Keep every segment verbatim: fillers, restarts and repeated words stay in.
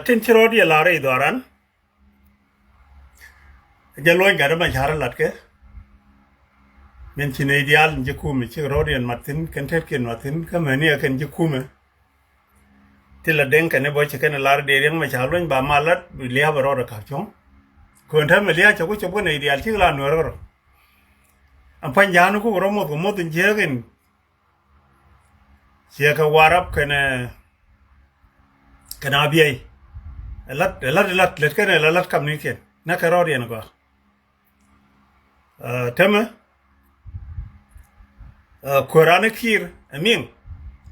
Tin ci rɔɔdiɛn la rɛy dhɔaran. Jɛ luɔny gat ma car lat kɛ. Min ci nɛy diaal in ci kumɛ ci rɔɔdiɛn mat thi̱n kɛn tetkiɛn mat thi̱n kä mäni ɛ kɛn ci kumɛ. Ti la deŋ kɛn i̱ bä ci kɛn lar dee riɛŋ ma ca luɔny ba ma lat bi lia̱a̱ bɛ rɔɔdɛ ka̱p cuɔ̱ŋ. Kön täämɛ lia̱a̱ cɛ ku cop kä nɛy diaal cik la nuɛɛr kärɔ. Ɛn pua̱ny ja̱a̱n ku rɔ moth kɛ moth in jiääk in. Ciɛ kɛ Warap kɛnɛ kɛnɛ Abiɛy. Ɛ lat ɛ lat ɛ lat lät kɛnɛ la lat kamnikiɛn nɛ kɛ rɔɔdiɛn gɔaa. Ɛ, tämɛ, ɛ, kuääran Kiir ɛ miŋ.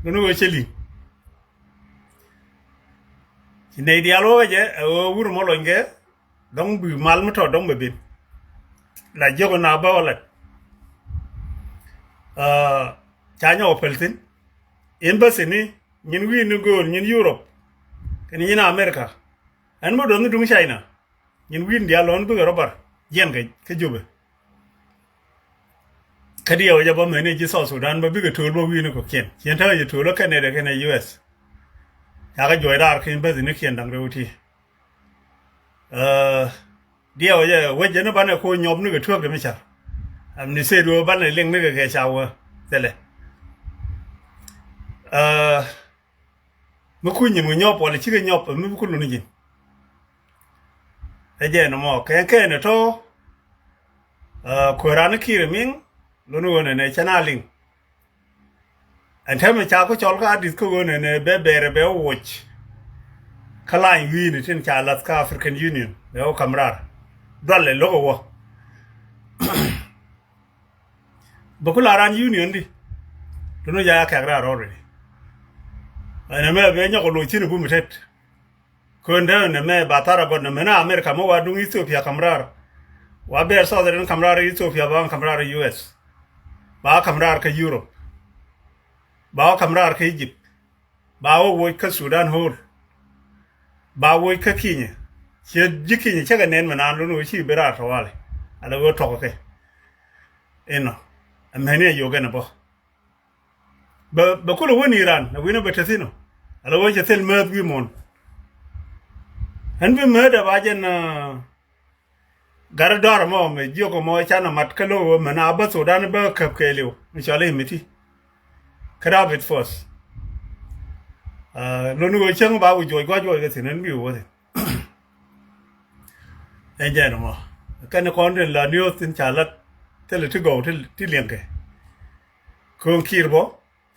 Guni ɣöö cɛ li̱ŋ. Ci nɛy diaal wä kɛ jɛ ɛ ɣöö wur mɔ lɔnykɛ. Dɔ̱ŋ bi mal mi tɔt dɔ̱ŋ bɛ ben. La jiök na bä wä lat. Ɛ, ca nyɔk päl thi̱n. Embassy ni nyin wi̱i̱ ni gööl nyin Europe kɛnɛ nyin America. Ɛn mi dɔ̱ŋ ni duŋ China. Nyin wi̱i̱ ni diaal lɔ̱ŋ bikɛ rɔ bar jiɛn kɛ kä Jubɛ. Kä diɛw jɛ bä mɛni ji̱ South Sudan bä bikɛ töl bä wi̱i̱ ni kɔ̱kiɛn ciɛn täk jɛ töl kä Canada kɛnɛ U S. Cakɛ juɔc raar kä embassy ni kiɛn da̱ŋ rɛw ti. Ɛ, diɛw jɛ wec jɛ ni banɛ ko nyɔp ni kɛ tuäk dɛ mi car. Am ni sed wee banɛ liŋ ni kɛ kɛ ca wee thilɛ. Ɛ, mi kuny nyin wä nyɔp wala cikɛ nyɔp mi bi kulu ni ji̱n. Ɛ jɛ ni mɔ kɛ kɛ ni tɔ. Ɛ, kuääran Kiir miŋ luni wä nɛnɛ cɛ na liŋ. Ɛn täämɛ ca ku cɔl kä adith kä ɣöö nɛnɛ bɛ bɛɛrɛ bɛ woc. Kä lany wi̱i̱ni tin ca lath kä African Union bɛ wä ka̱m raar. Dualɛ lo̱k ɛ wä. Bɛ ku la ran union di. Tun wä ja ya kɛk raar already. Ɛn ɛmɛ bɛ nyɔk ɛ loc thi̱n ɛ bum tet. Kön dee nɛ mɛ ba thar a gɔt nɛ mɛ na America mɛ wa duŋ Ethiopia ka̱m raar. Wa bɛɛr South Sudan ka̱m raar Ethiopia ba ka̱m raar U S. Ba ka̱m raar kä Europe. Ba ka̱m raar kä Egypt. Ba wä woc kä Sudan whole. Ba woc kä Kenya. Ciɛ ji̱ Kenya cä kɛ nɛn mɛ naan lun wä ci bi raar tɔwalɛ. Ala wä tɔk kɛ. Inɔ. Ɛmɛni a yio̱k ɛn a bä. Bɛ, bɛ kulɛ wä ni ran na wi̱n a bɛ te thi̱n ɔ. Ala wä cɛ thil määth wi̱i̱ muɔ̱n. Ɛn bi määth a ba jɛn, ah, gat a dɔ̱r mɔ mɛ jiök mɔ can a mat kä lo̱k wä mɛn a bä Sudan bä käp kɛɛliw mi cɔl i̱ miti. Kä David First. Ah, lon wä cäŋ ba wä juɔc gua̱c wä kɛ thi̱n ɛn bi wä thi̱n. Ɛn jɛn mɔ kɛn kɔn tin la niöth tin ca lat thilɛ ti gɔw ti, ti liɛŋkɛ. Kööŋ Kiir bɔ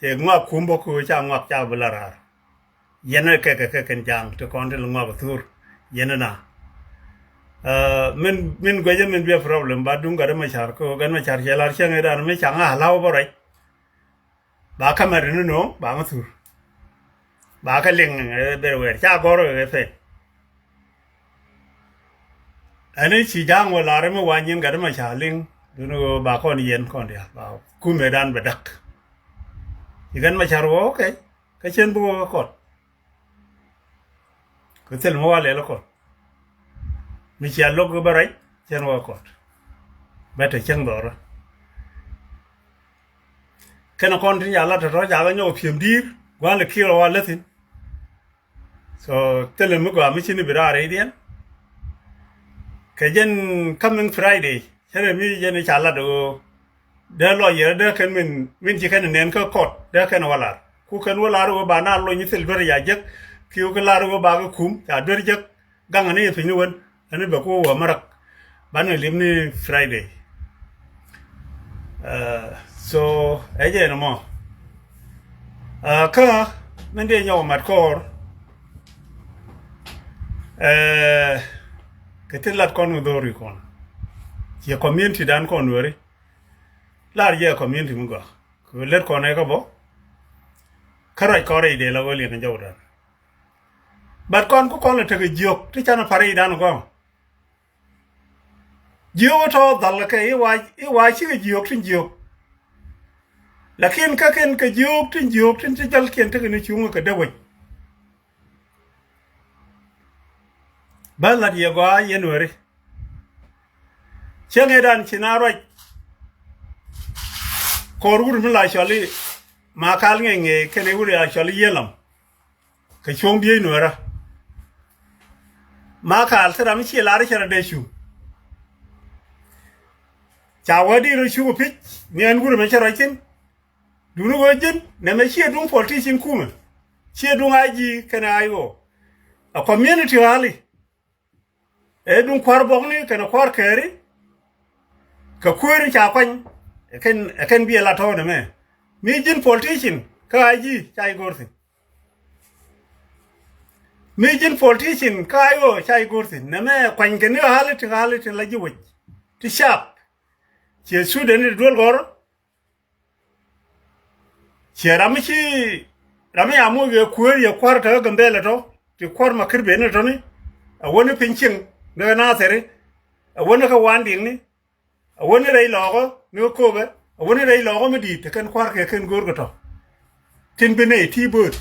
cɛ ŋuak kum bɔ köö ca ŋuak ca bi la raar. Yɛn ɛ kɛkɛ kɛ kɛn ja̱a̱ŋ ti kɔn tin la ŋuak thur. Yɛn ɛ na. Ɛ, min, min guɛcä min bi a problem ba duŋ gat ɛ mɛ car köö gat mɛ car cɛ lar cäŋ ɛ dan mi ca ŋa̱ law bä ruac. Ba kamɛr ni no̱o̱ŋ ba ŋä thur. Ba kä liŋ, eh, ber wɛɛr ca gɔr kɛ pɛn. Ɛn i̱ ci ja̱a̱ŋ wä lar mi wa nyin gat ma ca liŋ. Duni wä ba kɔn yɛn kɔn diaal ba kumɛ dan bɛ dak. Ci gat ma car wä, okay. Kä cien bi wä kä kɔt. Kɛ thil mi wa lɛl kɔt. Mi cia lo̱k bä rɛc cien wä kɔt. Bɛ te cieŋ dhɔrä. Kɛn kɔn tin ca lat tɔ̱tɔ̱ ca kɛ nyɔk pi̱em di̱i̱r gua̱n lɛ kiɛl wa läthin. So thilɛ mi gɔaa mi cini bi raar rɛydiɛn. Kɛ jɛn coming Friday cɛ rɛ mi jɛn ca lat ɣöö dee lɔc yɛrɛ dee kɛn min, min ci kɛn nɛn kä kɔt dee kɛn wä lar. Ku kɛn wä lar ɣöö ba na lony thil duer ya jek. Kiw kɛ lar ɣöö ba kɛ kum ca duer jek. Gaŋ ni piny ni wen. Ani bɛ ku wä marak. Banɛ lim ni Friday. Uh, so ɛ jɛ ni mɔ. Uh, kä min dee nyɔk mat kɔɔr. Uh, kɛ ti lat kɔn kɛ dhori kɔn. Ciɛ community dan kɔn weri. Lar jɛ community mi gɔa. Kɛ let kɔn ɛ kä bɔ. Kä ruac kɔn rɛy dee la wä liɛn jɔw dan. But kɔn ku kɔn lɛ tekɛ jiök ti canɛ pa̱r i̱ dan gɔ̱ŋ. Jiök tɔ̱ dhal kɛ i̱ wa, i̱ wa cikɛ jiök tin jiök. Lakin kä kɛn kɛ jiök tin jiök tin ti jälkiɛn tekɛ ni cuŋ kɛ dee wec. Bä lat yɛ gɔaa yɛn weri. Cäŋ ëëdan ci na ruac. Kɔr wut mi la cɔl i̱ ma kal ŋɛc ŋɛc kɛn i̱ wut la cɔl i̱ yiëlam. Kɛ cuɔ̱ŋ biey nuɛɛrä. Makal thil ram ciɛ lar cɛ rɔ dee cu. Ca wä di rɔ cu pic ni ɛn wur mɛ cɛ rɔ cin. Duni wä jin nɛ mɛ ciɛ duŋ politician kumɛ. Ciɛ duŋ I G kɛnɛ I O. A community rally. Ɛ duŋ kuar bɔkni kɛnɛ kuar kɛɛri. Kɛ kueeri ca kuany. Ɛ kɛn, ɛ kɛn bi ɛ la tɔɔnɛ mɛ. Mi jin politician kä I G ca I gor thin. Mi jin politician kä I O ca I gor thin. Nɛ mɛ kuany kɛ ni ɣali ti ɣali ti la ji̱ wec. Ti cap. Ciɛ Sudan ni duel gɔr. Ciɛ ram mi ci ram mi amuc kɛ kueer yɛ kuar kä Gambɛlɛ tɔ. Ti kuar ma kir ben ni tɔ ni. A wä ni piny cieŋ ni kä Nathɛri. A wä ni kä Wandiŋ ni. A wä ni rɛy lɔɔkä ni kä Kopɛ, a wä ni rɛy lɔɔkä mi di̱i̱t te kɛn kua̱rkɛ kɛn go̱o̱rkɛ tɔ. Tin bi nɛy ti bööt.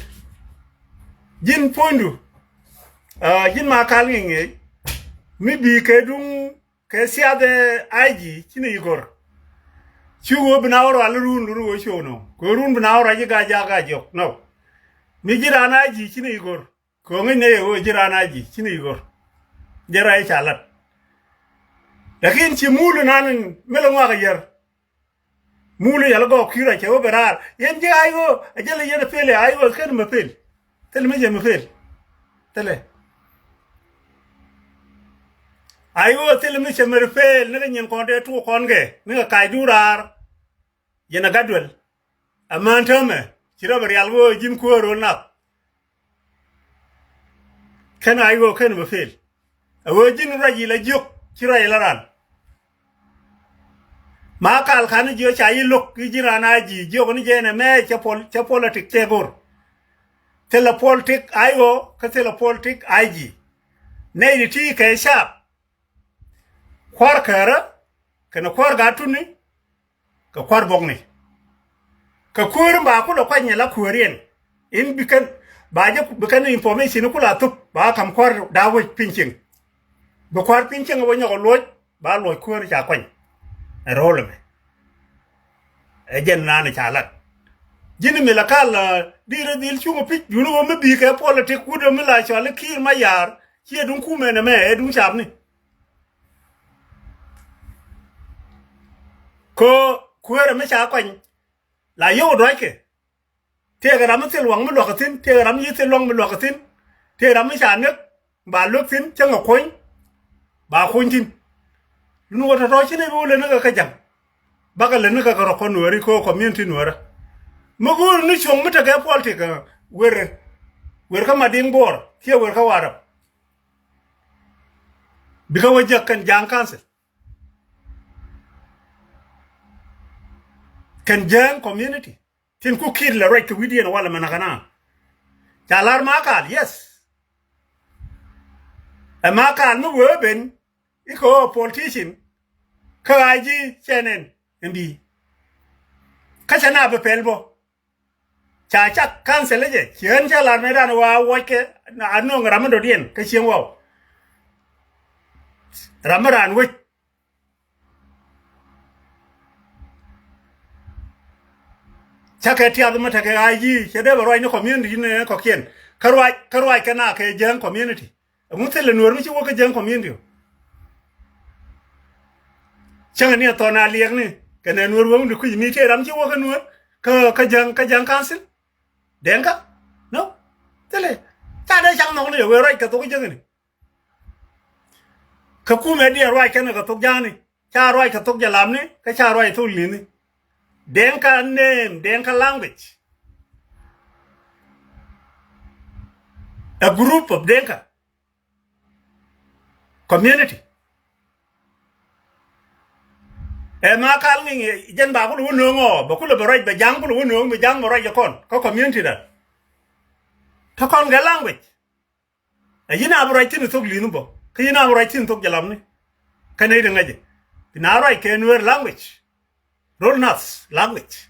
Ji̱n puɔ̱nydu, a, ji̱n Makal ŋi̱i̱ŋ ŋi̱i̱c mi bi̱i̱ kɛ duŋ kɛ siath ɛ I G ci ni yi go̱r. Ci ɣöö bi na wä rual run run ɣöö ci ɣöö nɔ kɛ run bi na wä ruac i̱ ga̱a̱c jaak ga̱a̱c jiɔk nɔ. Mi ji̱ raan I G ci ni yi go̱r. Kɛ ɣöö ŋäcnɛ yɛ ɣöö ji̱ raan a ji̱ ci ni yi go̱r. Jɛ ruac ca lat. Lakin ci mul inan in mi lɛ ŋuak a yär. Mul in yɛl gɔɔk ki̱i̱r a cɛ wä bɛ raar yɛn ji̱ I O a jälɛ yɛn a pel ɛ I O kɛn mɛ pel. Thilɛ mi jɛ mɛ pel. Thilɛ. I O thilɛ mi cɛ mɛ pel ni kɛ nyin kɔn dee tuɔk kɔn kɛ ni kɛ kac duur raar. Yɛn a gat duel. Amäni täämɛ ci rɔ bɛ rial ɣöö ji̱n kuäär ro̱l nath. Kɛn a i̱ ɣöö kɛn bɛ pel. A ɣöö ji̱n ruac ilɛ jiök ci ruac ilɛ ran. Makal ka̱n jiök ca yi lo̱k i̱ ji̱n ran a ji̱ jiök ni jɛ nɛ mɛ cɛ pol, cɛ politik cɛ go̱r. Thilɛ politik a i̱ ɣöö kä thilɛ politik a ji̱. Nɛy ti ti kɛ caap. Kua̱r kärä kɛnɛ kua̱r gat tuni. Kɛ kua̱r buɔ̱kni. Kɛ kuäär in ba kulɛ kuany ɛ la kuääriɛn. In bi kɛn ba jɛ bi kɛn information in kulɛ a thop ba kam kua̱r da̱a̱ wec piny cieŋ. Bi kua̱r piny cieŋ ɛ wä nyɔk ɛ luɔc ba luɔc kuäär ca kuany. Ɛ ro̱o̱l ɛmɛ. Ɛ jɛn naan ɛ ca lat. Ji̱n mi la kal, a, di̱i̱r ɛ dhil cuŋ ɛ pi̱c duni wä mi bi̱i̱ kɛ politik wut ɛ mi la cɔal i̱ Kiir Mayar ciɛ duŋ kumɛ nɛmɛ ɛ duŋ capni. Kä kuäärä mi ca kuany la yio̱w duackɛ. Tëëkɛ ram mi thil waŋ mi luäk kä thi̱n, tëëkɛ ram mi thil luäk mi luäk kä thi̱n, tëëkɛ ram mi ca näk ba luäk thi̱n cäŋ ɛ kuɔ̱ny ba kuɔ̱ny thi̱n. Lun wä tɔ̱tɔ̱ ci nɛy bi wä lät ni kɛ kä ja̱ŋ. Bakɛ lät ni kɛ kɛ rɔ kɔn nuääri kä community nuäärä. Mi go̱o̱r ni cuɔ̱ŋ mi tekɛ politik, ɛ, wer, wer kä Madiŋ Bo̱o̱r kiɛ wer kä Warap. Bikɛ wä jek kɛn Ja̱a̱ŋ council. Kɛn Ja̱a̱ŋ community. Tin ku Kiir lɛ ruac kɛ wi̱diɛn walɛ mɛn ɛ kɛ na. Ca lar Makal, yes. Ɛ Makal mi wee ben i̱ kɛ ɣöö politician kä I G cɛ nɛn ɛn bi̱i̱. Kä cɛ na bi pɛl bä. Ca cak council jɛ ci ɣän cä lar mëë dan wa wuɔckɛ a nööŋ ram mi dɔ̱diɛn kä cieŋ waw. Ram mi raan wec. Cakɛ tiath mi tekɛ I G cɛ dee bɛ ruac ni community ni kɔ̱kiɛn. Kä ruac, kä ruac kɛ na kɛ Ja̱a̱ŋ community. Ɛŋu thilɛ nuäär mi ci wä kä Ja̱a̱ŋ community ɔ? Cäŋɛ ni ɛ thɔn a liɛk ni kɛnɛ nuäär wä mi di kui̱c mi tëë ram ci wä kä nuäär kä, kä Ja̱a̱ŋ, kä Ja̱a̱ŋ council. Deŋkä? No. Thilɛ. Ca dee cak nhɔk ni ɛ wee ruac kɛ thok Ja̱a̱ŋ ni. Kä kumɛ diɛ ruac kɛn kɛ thok Ja̱a̱ŋni. Ca ruac kɛ thok Jalamni kä ca ruac thok Li̱thni. Deŋkä name, Deŋkä language. A group of Deŋkä community. Ɛ Makal ŋi̱i̱ŋ jɛn ba kulɛ wä nööŋ ɔ bɛ kulɛ bɛ ruac bɛ Ja̱a̱ŋ kulɛ wä nööŋ bɛ Ja̱a̱ŋ bɛ ruac kɛ kɔn kä community dan. Kä kɔn kɛ language. Ɛ ji̱n a bi ruac thi̱n thok Li̱thni bä kä ji̱n a bi ruac thi̱n thok Jalamni. Kä nɛy ti ŋäcɛ bi na ruac kɛ Nuer language. Rol nath language.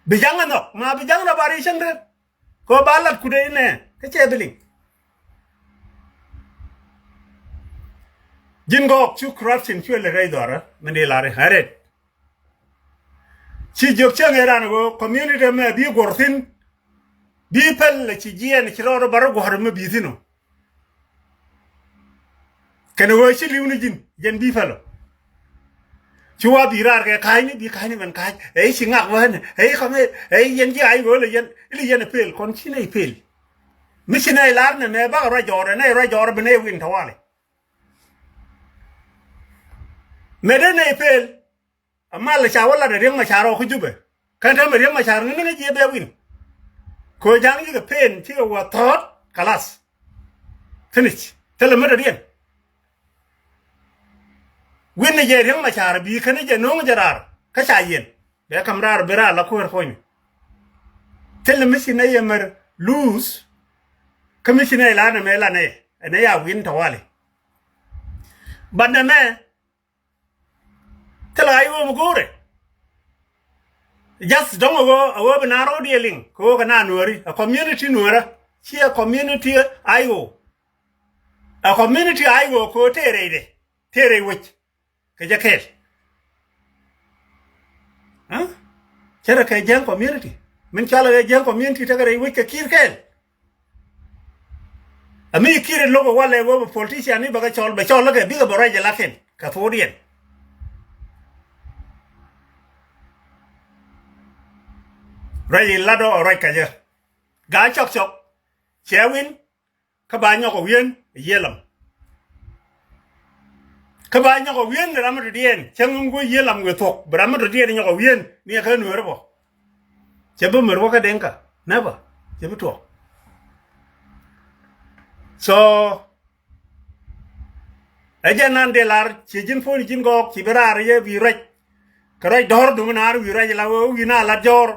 Bi Ja̱ŋ ɛ nhɔk ma bi Ja̱ŋ rɔ ba ri cäŋ rɛt. Kɛ ba lat kut ɛ inɛ kä cɛ bi liŋ. Ji̱n gɔɔk cu corruption cuɛ lɛ rɛy dhɔrä mi di lar in ɣän rɛt. Ci jiök cäŋ ëë ran ɣöö community mɛ bi guɔ̱r thi̱n. Bi päl lɛ ci jiɛɛn ci rɔɔdɛ bä rɔ guɔ̱r mi bi thi̱n ɔ. Kɛn ɣöö ci li̱w ni ji̱n, jɛn bi pɛl ɔ. Ci wa bi raar kɛ ka̱a̱cni, bi ka̱a̱cni mɛn ka̱a̱c. Ɛ i̱ ci ŋak bä ɛn, ɛ i̱ kɔmɛ, ɛ i̱ yɛn ji̱ ay ɣöö lɛ yɛn, ilɛ yɛn ɛ pel, kɔn ci nɛy pel. Mi ci nɛy lar nɛ mɛ bakɛ ruac jɔɔr, ɛ nɛy ruac jɔɔr bi nɛy win tawali. Mɛ dee nɛy pel. Amal ca wä lat a Riek Machar ɔ kä Jubɛ. Kɛn täämɛ Riek Machar ŋäni ŋäc yɛ bɛ win. Kɛ ɣöö ja̱ŋ yikɛ pen cikɛ wä thɔɔt, kalas. Finish. Thilɛ mi dɔ̱diɛn. Win ni jɛ Riek Machar bi kɛn jɛ no̱o̱ŋ jɛ raar kä ca yiɛn. Bɛ kam raar bi raar la kuäär puɔ̱nyni. Thilɛ mi ci nɛ yɛ mär luuth. Kä mi ci nɛ ilan ɛmɛ ilan ɛ ɛ nɛ ya win tawali. But nɛ mɛ Thilɛ ɣa̱c ɣöö mi go̱o̱rɛ. Just dɔ̱ŋ ɛ ɣöö, ɛ ɣöö bi naan ro̱o̱diɛ liŋ kɛ ɣöö kɛ naan nuääri, ɛ community nuäärä. Ciɛ community ay ɣöö. Ɛ community ay ɣöö kɛ ɣöö tëë rɛydɛ, tëë rɛy wec kɛ jɛ kɛɛl. Aa? Cärɛ kɛ jiäŋ community. Min cɔalɛ kɛ jiäŋ community tekɛ rɛy wec kɛ ki̱i̱r kɛɛl. Ami ki̱i̱r in lo̱k ɛ walɛ ɣöö bɛ politician ni bɛ kɛ cɔl, bɛ cɔl lä kɛ bikɛ bɛ ruac ɛ lakin kɛ thokdiɛn. Ruac in lat ɔ ruac kɛ jɛ. Ga̱a̱c cɔk cɔk. Cɛ win. Kä ba nyɔk ɛ wi̱en ɛ Yiëlam. Kä ba nyɔk ɛ wi̱en ɛ ram mi dɔ̱diɛn, cäŋ in guɔ Yiëlam wëë thuɔ̱k, bi ram mi dɔ̱diɛn nyɔk ɛ wi̱en, ni ɛ kä Nueeri bɔ. Cɛ bi mär wä kä Deŋka, never, cɛ bi tuɔɔk. So, ɛ jɛn nan dee lar, ci ji̱n puɔ̱ny ji̱n gɔɔk, ci bi raar yɛ bi ruac. Kɛ ruac dɔ̱r dumi naar wi̱i̱ ruac la wee wi̱i̱ na lat jɔɔr.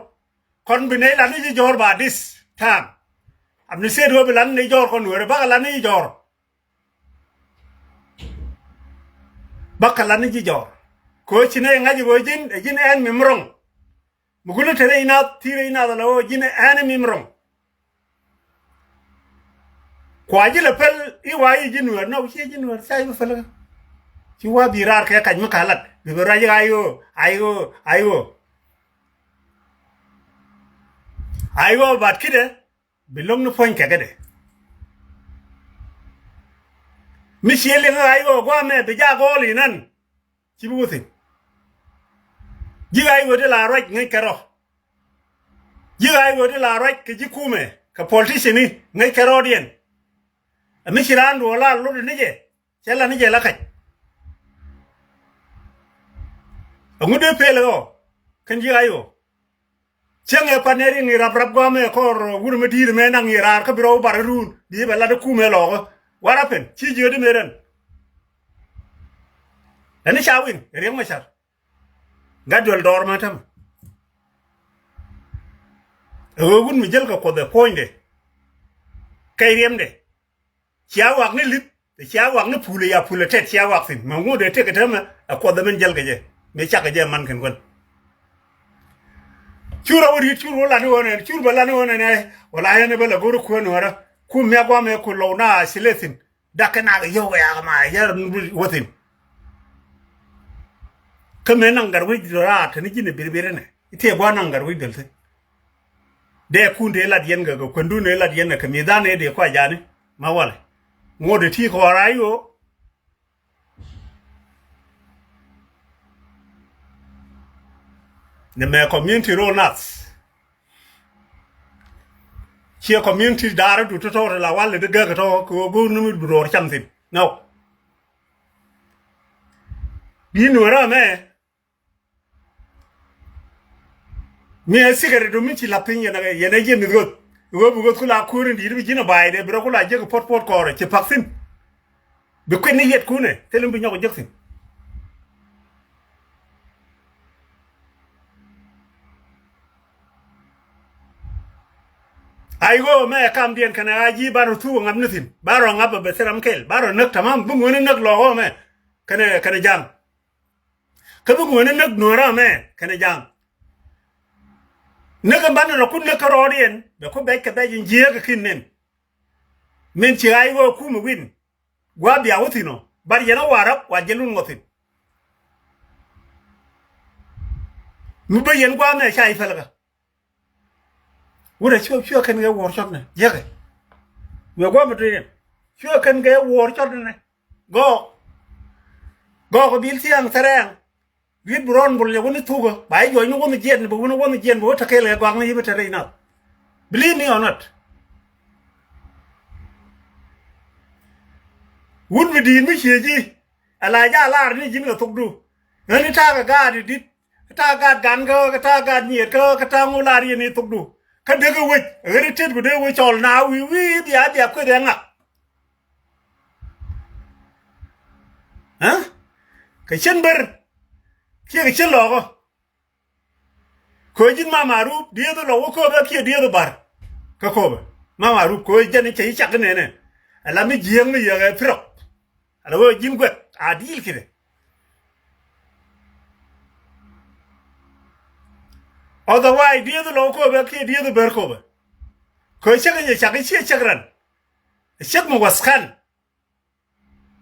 Kɔn bi nɛy lat ni ji̱ jɔ̱ɔ̱r ba this time. Am ni state wä bi lat ni jɔ̱ɔ̱r kɔn weri bakɛ lat ni ji̱ jɔ̱ɔ̱r. Bakɛ lat ni ji̱ jɔ̱ɔ̱r. Kɛ ɣöö ci nɛy ŋa̱c ɛ ɣöö ji̱n, ɛ ji̱n enemy mi rɔ̱ŋ. Mi guni te rɛy nath, ti rɛy nath ala ɣöö ji̱n enemy mi rɔ̱ŋ. Kua ji̱ lɛ päl i̱ wa i̱ ji̱ Nuäär, nɔ, ciɛ ji̱ Nuäär, ca ji̱ bä päl kä. Ci wa bi raar kɛ kac mi ka lat, bi bɛ ruac i̱ ay ɣöö, ay ɣöö, ay ɣöö. Ay ɣöö bat ki̱dɛ, bi lo̱ŋ ni puɔ̱ny kɛ kädɛ. Mi ciɛ liŋ i̱ ay ɣöö gua̱a̱mɛ bi jaak gɔɔl inan. Ci bi wä thi̱n. Ji̱ ɣaac ɣöö ti la ruac ŋäc kɛ rɔ. Ji̱ ɣaac ɣöö ti la ruac kɛ ji̱ kumɛ kɛ politician ni ŋäc kɛ rɔɔdiɛn. Ɛ mi ci raan duɔ̱ɔ̱r la lot ni jɛ. Cɛ la ni jɛ la kac. Ɛŋu dee pel ɣɔɔ kɛn ji̱ ɣaac ɣöö. Cieŋ ɛ pan ɛ riŋ i̱ rap rap gua̱a̱mɛ kɔr wur mi di̱i̱r mɛ naŋ i̱ raar kä bi rɔw bar run bi bɛ lat ɛ kumɛ lɔɔkä. What happened? Ci jiöt imɛ rɛn. Ɛn i̱ ca win ɛ Riek Machar. Gat duel dɔɔr ma tämɛ. Ɛ ɣöö wut mi jäl kɛ Kuɔth ɛ puɔ̱nydɛ. Kɛ riɛmdɛ. Cia wak ni li̱th, cia wak ni pul, ya pul ɛ tɛt cia wak thi̱n. Mɛ ŋot ɛ tëk ɛ täämɛ ɛ Kuɔth ɛ min jäl kɛ jɛ. Mëë cak kɛ jɛ man kɛn kuän. Cur a wä ri̱t cur wä lan i̱ ɣän ɛn, cur bɛ lan i̱ ɣän ɛn ɛ. Wala yɛn ɛ bä lɛ go̱r i̱ kuäär nuäärä. Kum mia guamɛ ku lɔw na a ci lɛ thi̱n. Dak kɛ nak i̱ yio̱w kɛ yak ma yɛr wä thi̱n. Kä mëë naŋ gat wec raar te ni ji̱n ɛ birbir ɛnɛ. I̱ tëë gua̱a̱r naŋ gat wec dhäl thi̱n. Dee kun dee lat yɛn kɛ kɛ kuändun dee lat yɛn kɛ kɛ mithan dee kua jani ma walɛ. Ŋot dee ti kɔɔr a i̱ ɣöö. Nɛ mɛ community role nath. Ciɛ community da̱a̱r du tɔ̱tɔ̱ ti la walɛ di gäk tɔ̱ kɛ ɣöö go̱o̱r ni mi bi ro̱o̱r cam thi̱n. Nɔ. Bi nuɔ̱rä mɛ. Mi ɛ secret du mi ci la̱th piny yɛn ɛ, yɛn ɛ jiɛ mith ɣöth. Ɣöö bi ɣöth ku la kuäär in di̱i̱t bi ji̱n ɛ ba̱a̱ydɛ bi rɔ ku la jiäk puɔ̱t puɔ̱t kɔɔrɛ ci pa̱k thi̱n. Bi kui̱n ni yɛt kunɛ thil in bi nyɔk jek thi̱n. Ay ɣöö mɛ kamdiɛn kɛnɛ a ji̱ ba rɔ thuk ɛ ŋa̱p ni thi̱n ba rɔ ŋa̱p ɛ bɛ thil ram kɛl ba rɔ näk tamam bi ŋuäni näk lɔɔk ɣöö mɛ kɛnɛ kɛnɛ ja̱a̱ŋ. Kä bi ŋuäni näk nuɔ̱ɔ̱rä mɛ kɛnɛ ja̱a̱ŋ. Näk in banɛ rɔ kun näk kä rɔɔdiɛn bɛ ku bɛc kɛ bɛc in jiääk ɛ kin nen. Min ci ɣa̱c ɣöö kumɛ wi̱n gua̱a̱th bia wä thi̱n ɔ bar yɛn ɔ wa̱a̱ rɔ̱p wa̱a̱ jɛ lun ŋɔthi̱n. Mi bä yɛn gua̱a̱th mɛ ca i̱ pälkä. Wurɛ cuɛ cuɛ kɛn kɛ wuɔ̱ɔ̱r cɔt nɛ jiäkɛ. Wëë gua̱a̱th mi tui̱n cuɛ kɛn kɛ wuɔ̱ɔ̱r cɔt nɛ. Gɔɔk. Gɔɔk bil thiaŋ thɛrɛɛŋ. Riet bi rɔɔn bol yɛ wä ni thukä ba i̱ juɔc ni wä ni jiɛn, bi wä ni wä ni jiɛn, bi wä te kɛɛl kɛ gua̱a̱k ni yi bi te rɛy nath. Believe me or not. Wut bi di̱i̱t mi cie ji̱. Ala ja lar ni ji̱n kɛ thokdu. Ɣän i̱ ta̱a̱ kɛ gaat i̱ di̱t. I̱ ta̱a̱ gaat gan kä, kɛ ta̱a̱ gaat nyiet kä, kɛ ta̱a̱ ŋu lar yɛn i̱ thokdu. Kä dee kɛ wec ɣän i̱ tet ku dee wec cɔl na wi̱i̱ wi̱i̱ bia bia kueth ɛ ŋak. Ɛ? Kɛ cien ber kiɛ kɛ cien lɔɔkä. Kɛ ɣöö ji̱n Mama Rup dieth lɔ wä Köpɛ kiɛ dieth bar. Kä Köpɛ Mama Rup kɛ ɣöö jɛn cɛ i̱ cak inɛnɛ. Ala mi jiääk mi yɛ ɣɛ pirɔk. Ala ɣöö ji̱n guɛk a di̱i̱l kidɛ. Otherwise dieth lɔ wä Köpɛ kiɛ dieth bar Köpɛ. Kɛ ɣöö cäk in cɛ cak i̱ ciɛ cäk ran. Cäk mi waskan.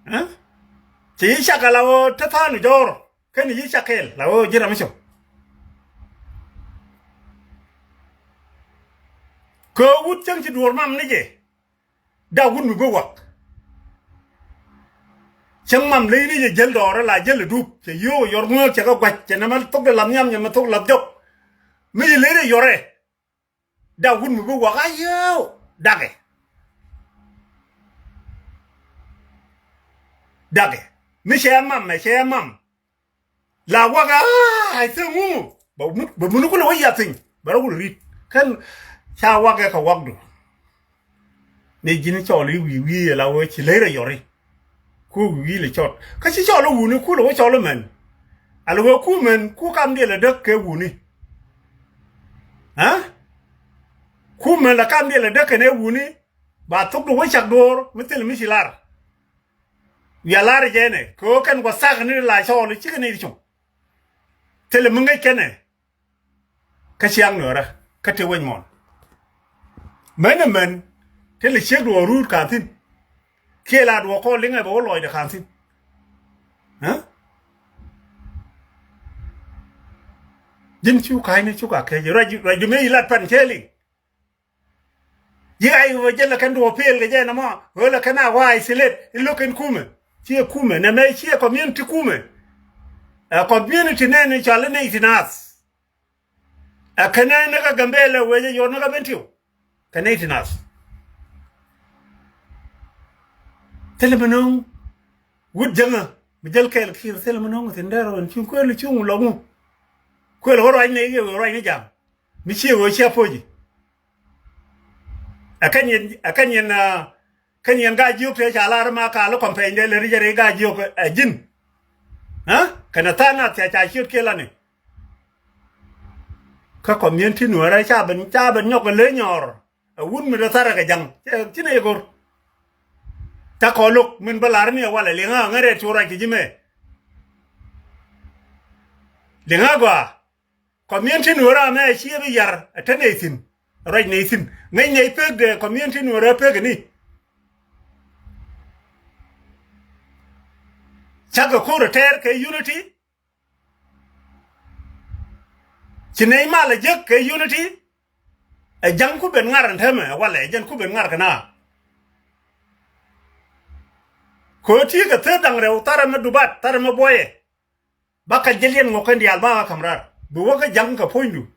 Ɛ? Ci yi cak ala ɣöö te tha̱a̱n jɔɔr kɛn yi cak kɛɛl la ɣöö ji̱ ram mi cop. Kɛ wut cäŋ ci duɔ̱ɔ̱r mam ni jɛ. Dak wut mi bi wak. Cäŋ mam ley ni jɛ jäl dɔɔr la jäl idup cɛ yio̱o̱k yɔr ŋöök cɛ kɛ gua̱c cɛ nɛmɛ thok de lath nhiam nyɛ mɛ thok lath jɔk. Mi yi ley rɛ yɔrɛ. Dak wut mi bi wak a yio̱o̱k dakɛ. Dakɛ mi cɛ mam mɛ cɛ mam. La wak a ai thing ŋu bɛ muni kulɛ wä yia thing bɛ rɔ kulɛ rit kɛn ca wak ɛ kɛ wakdu. Ni ji̱n cɔl i̱ wi̱i̱ wi̱i̱ ɛ la wee ci ley rɛ yɔri. Ku wi̱i̱ lɛ cɔt kä ci cɔl i̱ wuni ku lɛ wä cɔl i̱ mɛn. Alɛ wee ku mɛn ku kam diɛl ɛ däk kɛ wuni. Ɛ? Ku mɛn lɛ kam diɛl ɛ däk kɛn ɛ wuni. Ba thok di wä cak duɔ̱ɔ̱r mi thil mi ci lar. Wiaa lar jɛnɛ kɛ ɣöö kɛn kɔ thak ni la cɔɔl cikɛ ni cuŋ. Thilɛ mi ŋäc kɛnɛ. Kä ciaŋ nuɛrä kä ti wec muɔ̱ɔ̱n. Män ɛ män thilɛ ciek duɔ̱ɔ̱r ruut ka̱n thi̱n. Kiɛ la duɔ̱ɔ̱r kɔɔl liŋɛ bɛ wä lɔcdɛ ka̱n thi̱n. Ɛ? Ji̱n cu ka̱cni cuk a kɛc ruac ruac di mëë ilat pan cɛ liŋ. Yi ay wä jɛ lɛ kɛn duɔ pel kɛ jɛ nɔmɔ wä lɛ kɛn a wa isolate ilo̱k kɛn kumɛ. Ciɛ kumɛ nɛ mɛ ciɛ community kumɛ. Ɛ community nɛ ni cɔal ni itinas. Ɛ kɛnɛ ni kä Gambɛlɛ wecɛ yɔr ni kä Bentiu. Kɛnɛ itinas. Thilɛ mi no̱o̱ŋ wut jäŋä mi jäl kɛɛl ki̱i̱r thilɛ mi no̱o̱ŋ thin dɛr ɣän cuŋ kuël cuŋ lɔŋu. Kuël ɣä ruac ni i̱ wee ruac ni jam. Mi ciɛ ɣöö ciɛ poci. Ɛ kɛn yɛn ɛ kɛn yɛn ɛ kɛn yɛn gaa jiök tëë ca lar ma kaal kɔm pɛny dee lɛ ri jɛ ri gaa jiök ɛ ji̱n. Ɛ kɛn ɛ tha̱a̱ŋ nath ca ca ciöt kiɛ lani. Kä community nuäärä ca ben ca ben nyɔk ɛ ley nyɔɔr. Ɛ wut mi dee tharɛ kɛ ja̱ŋ ci nɛ yɛ go̱r. Ca kɔ lo̱k min bä lar ni ɛ walɛ liŋä ŋä rɛɛt cu ruac kɛ ji̱ mɛ. Liŋä gɔaa. Community nuɔrä mɛ ciɛ bi yar ɛ te nɛy thi̱n. Ruac nɛy thi̱n ŋäc nɛy pek de community nuɔrä pek ni. Cakɛ ko̱r ɛ tɛɛr kɛ unity. Ci nɛy mal ɛ jek kɛ unity. Ɛ ja̱ŋ ku ben ŋar ɛn täämɛ ɛ walɛ ɛ jɛn ku ben ŋar kɛ na. Kɛ ɣöö ti̱i̱ kɛ thäär da̱ŋ rɛw tharɛ mɛ dubat tharɛ mɛ buɔyɛ. Ba ka jɛ liɛn ŋɔk kɛn diaal ba ɣä ka̱m raar bi wä kä ja̱ŋ kɛ puɔ̱nydu.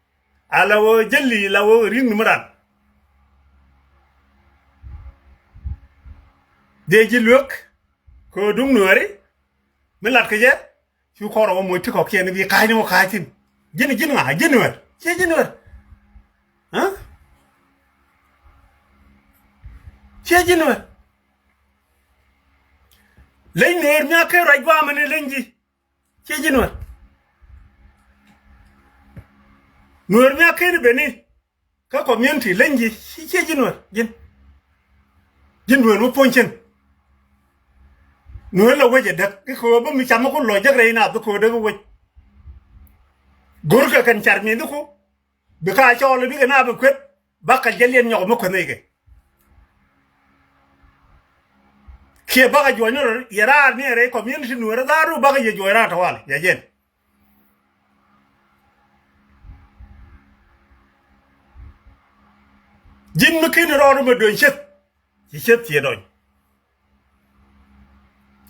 A la wä jäli la wä ri̱ŋ ni mi ran. Dee ji̱ luek kɛ duŋ nuääri mi lat kɛ jɛ. Cu kɔr ɛ wä moc ti kɔkiɛn i̱ bi ka̱a̱cni wä ka̱a̱c thi̱n. Ji̱n ji̱n ŋa̱ ji̱n nuäär ciɛ ji̱n nuäär. Ɛ? Ciɛ ji̱n nuäär. Leny nuäär mi a ker ruac gua̱a̱mɛ ni leny ji̱. Ciɛ ji̱ nuäär. Nuäär mi a ken i̱ beni kä community leny ji̱ ci ciɛ ji̱ nuäär ji̱n. Ji̱n nuäär mi puɔ̱ny cin. Nuäär la wec ɛ däk i̱ kɛ ɣöö bä mi cam mi ku lɔc jäk rɛy naath bi kɛ ɣöö däk i̱ wec. Go̱rkɛ kɛn car mi̱i̱n i̱ ku bi ka cɔɔl i̱ bikɛ naath bi kueth. Bakɛ jɛ liɛn nyɔk mi kueth nɛy kɛ. Kiɛ bakɛ juɔ̱ny ni rɔ yɛ raar ni ɛ rɛy community nuäärä dhaar ru bakɛ yɛ juɔ̱ny raar tɔwal yɛ jɛn. Ji̱n mi ken rɔɔdu mɛ dueny cieth. Ci cieth ciɛ dɔny.